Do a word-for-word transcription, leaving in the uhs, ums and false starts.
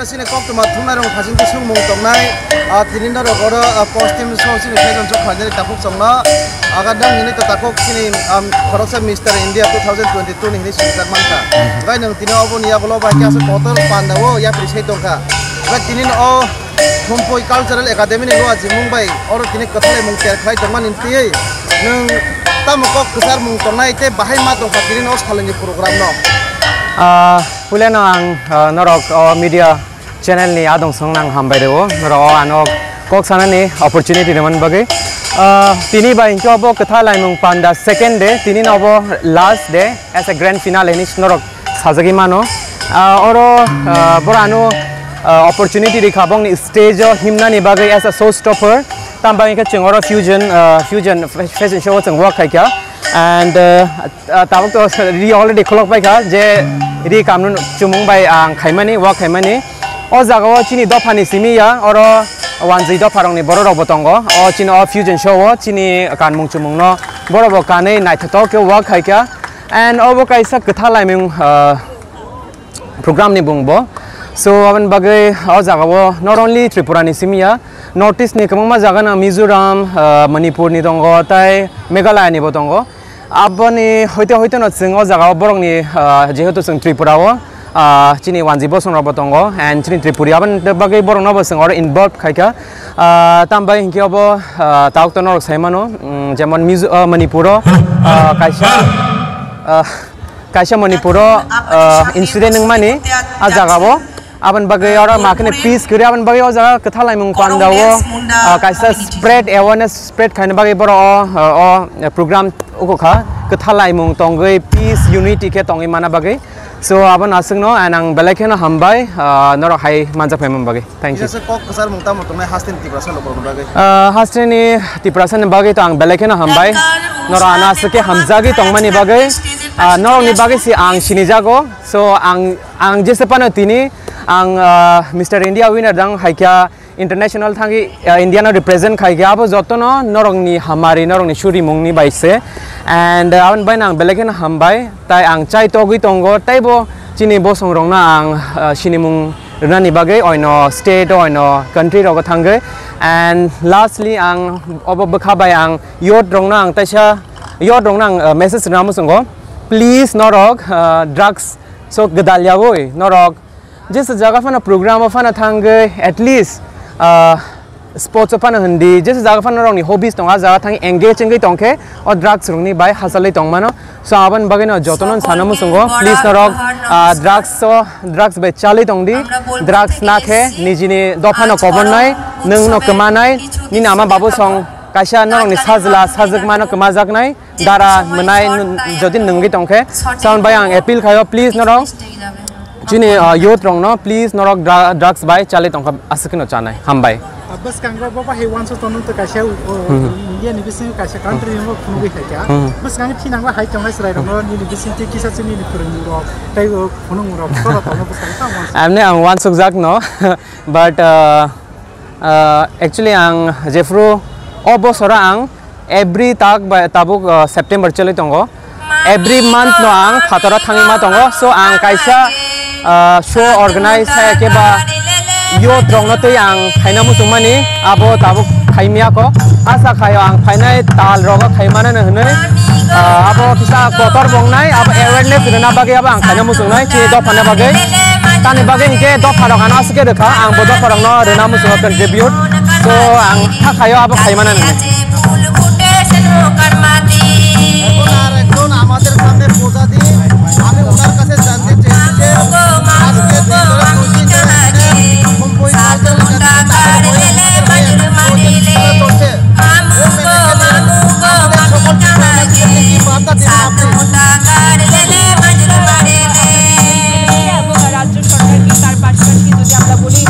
Chini koktwma thumnairok phasing khe swngmung tongnai. Ah, tini norok oro, ah, postim so chini saigon sok khlainani takhuk chwngno. Aga dang hini to takhuk chini, um, khoroksa Mister India two thousand twenty-two ni hini swijak mankha. Gai nwng tini oboni yagulo bai khe aswk kotor panda o yapri sai tongkha. Gai tini no o Thumpui Cultural Academy ni luajimung bai oro tini kwthalai mung ter khlai tongmani twiwi nwng tamo kok kwchar mung tongnai tei bahai ma tongkha tini no o saloni program no? Ah, puilano ang, ah, norok o media channel ni adong song nang hambai rwo, norok o ano kok sanani opportunity rwmani bagwi. Ah, tini bai hinkhe obo kwtha laimung panda second day, tini no obo last day as a grand finale hinwi norok sajagwi mano. Ah, oro, ah, borano, ah, opportunity rikha bongni stage o himnani bagwi as a show stopper. Tam bagwi khe chwng oro fusion, ah, fusion fashion show o chwng work khaikha. And, ah, ah, tabuk to ri already khulok paikha je ri kamno chumung bai ang khaimani, work khaimani. O jaga o chini dophani simi ya, oro wanjwi dopharokni bororokbo tongo. O chini o fusion show o chini kanmung chumungno borokbo kanwi naithotok khe work khaikha. And obo kaisa kwtha laimung, ah, program ni bung bo. So, aboni bagwi o jaga o not only Tripura ni simi ya, North East ni kwbangma jaga no Mizoram, ah, Manipur ni tongo, tai Meghalaya ni bo tongo. Aboni hoite hoite no chwng o jaga o borok ni, ah, jehetu chwng Tripura o, ah, chini wanjwi bosong rok bo tongo, and chini Tripuri aboni bagwi borok no bo chwng oro involve khaikha. Ah, tam bai hinkhe obo, ah, tabuk to norok sai mano, mm, jemon Mizo-, ah, Manipur o, ah, kaisa, ah, kaisa Manipur o, ah, incident wngmani a jaga o. Aboni bagwi oro ma kheno peace kwrwi, aboni bagwi o jaga kwtha laimung panda o, ah, kaisa spread awareness spread khaina bagwi borok o, ah, o program ukukha kwtha laimung tongwi peace unity khe tongwi mana bagwi. So, abo naswkno, and ang belai kheno hambai, ah, norok hai manjak phaimani bagwi. Thank you. Kisa kok kwchar mung tamo tongnai hasteni Tiprasa lukurokni bagwi? Ah, hasteni Tiprasani bagwi to ang belai kheno hambai. Norok ano aswk khe hamjagwi tongmani bagwi. Ah, norokni bagwi se ang sinijago. So, ang, ang jese phano tini ang, ah, Mister India winner dang haikha. International thangwi, ah, India no represent khai khe abo jotono norokni hamari, norokni surimungni bai se. And, ah, aboni bai no ang belai kheno hambai, tai ang chai togwi tongo, taibo chini bosong rokno ang, ah, sinimung rwnani bagwi oino state, oino country rogo thangwi. And lastly ang obo bwkha bai ang youth rokno ang taisa youth rokno ang, ah, message rwna muchungo, please norok, ah, drugs so gwdal yaui norok jesa jaga phano program o phano thangwi at least, ah, sports o phano hindi, jesa jaga phano norokni hobbies tongo, a jaga thangwi engage wngwi tongkhe o drugs rokni bai hachalwi tongmano. So aboni bagwino jotono sana muchungo, please norok, ah, drugs o, drugs bai chalwi tongdi, drugs nakhe nijini dophano kobonnai, nwngno kwmanai, nini ama babu song kaisa norokni sajla sajwkmano kwmajaknai. Dara mwnai n-, jodi nwngwi tongkhe, sound bai ang appeal khaio, please norok chini, uh, youth rokno please norok dra-, drugs bai chali tongkha aswk no chanai. Hambai. Ah, bwskango bo bahai uansuk tongo to kaisa, uh, Hmm. India ni bisingo kaisa country ni phunugwi khaikha. Hmm. Bwskango thinangwi hai tongnai chwrai rokno nini bisingtwi kisa chini ni phwrwngmung rok tei, uh, phunukmung rok cholo tongo bwskango tamo uansuk. Amni ang uansukjak no, but, uh, uh, actually ang jephru o bosoro ang every tak bai tabuk, uh, September choli tongo. Every month no ang phataro thangwi ma tongo. So ang kaisa, uh, show organize hai khe ba youth rokno tei ang khaina muchungmani abo tabuk khaimya ko. Asa khaio ang phainai tal rogo khaimana no hwnwi, uh, abo kisa kotor bongnai abo awareness rwna bagwi abo ang khaina muchungnai chini dophana bagwi. Tani bagwi hinkhe dopha rok ano aswk khe rwkha, ang bo dopha rokno rwna muchungo contribute. So ang kha khaio abo khaimana nini. এখন আর একজন আমাদের সামনে পূজা দিয়ে আমি ওনার কাছে জানতে চেয়েছি যে আজকে দিন ধরে দুই দিন ধরে এখানে সম্পূর্ণ চলছে। এবং রাজ্য সরকারকে তার পাশাপাশি যদি আমরা বলি